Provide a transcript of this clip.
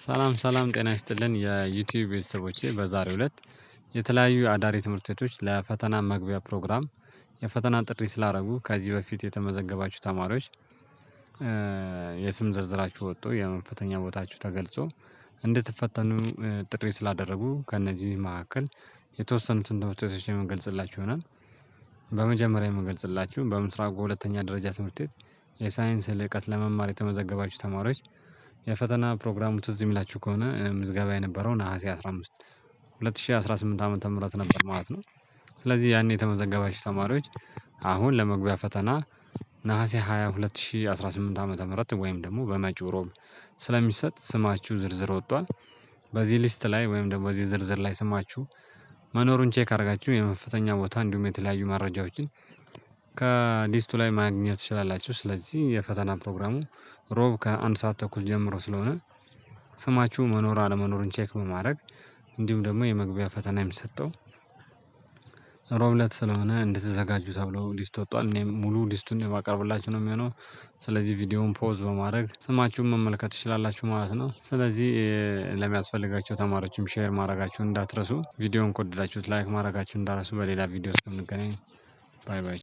ሰላም ሰላም፣ ጤና ይስጥልን የዩቲዩብ ቤተሰቦቼ፣ በዛሬው ዕለት የተለያዩ አዳሪ ትምህርት ቤቶች ለፈተና መግቢያ ፕሮግራም የፈተና ጥሪ ስላደረጉ ከዚህ በፊት የተመዘገባችሁ ተማሪዎች የስም ዝርዝራችሁ ወጥቶ የመፈተኛ ቦታችሁ ተገልጾ እንድትፈተኑ ጥሪ ስላደረጉ ከእነዚህ መካከል የተወሰኑትን ትምህርት ቤቶች የምገልጽላችሁ ይሆናል። በመጀመሪያ የምገልጽላችሁ በምስራቅ ሁለተኛ ደረጃ ትምህርት ቤት የሳይንስ ልዕቀት ለመማር የተመዘገባችሁ ተማሪዎች የፈተና ፕሮግራሙ ትዝ የሚላችሁ ከሆነ ምዝገባ የነበረው ነሐሴ 15 2018 ዓመተ ምህረት ነበር ማለት ነው። ስለዚህ ያኔ የተመዘገባችሁ ተማሪዎች አሁን ለመግቢያ ፈተና ነሐሴ 20 2018 ዓመተ ምህረት ወይም ደግሞ በመጪው ሮብ ስለሚሰጥ ስማችሁ ዝርዝር ወጥቷል። በዚህ list ላይ ወይም ደግሞ በዚህ ዝርዝር ላይ ስማችሁ መኖሩን check አድርጋችሁ የመፈተኛ ቦታ እንዲሁም የተለያዩ መረጃዎችን ከ list ኡ ላይ ማግኘት ትችላላችሁ። ስለዚህ የፈተና ፕሮግራሙ ሮብ ከ1 ሰዓት ተኩል ጀምሮ ስለሆነ ስማችሁ መኖር አለመኖሩን check በማድረግ እንዲሁም ደግሞ የመግቢያ ፈተና የሚሰጠው ሮብ እለት ስለሆነ እንድትዘጋጁ ተብሎ list ወጥቷል። እኔም ሙሉ list ኡን የማቀርብላችሁ ነው የሚሆነው። ስለዚህ ቪዲዮውን pause በማድረግ ስማችሁን መመልከት ትችላላችሁ ማለት ነው። ስለዚህ ለሚያስፈልጋቸው ተማሪዎችም share ማድረጋችሁን እንዳትረሱ። ቪዲዮውን ከወደዳችሁት like ማድረጋችሁን እንዳትረሱ። በሌላ ቪዲዮ እስከምንገናኝ bye bye።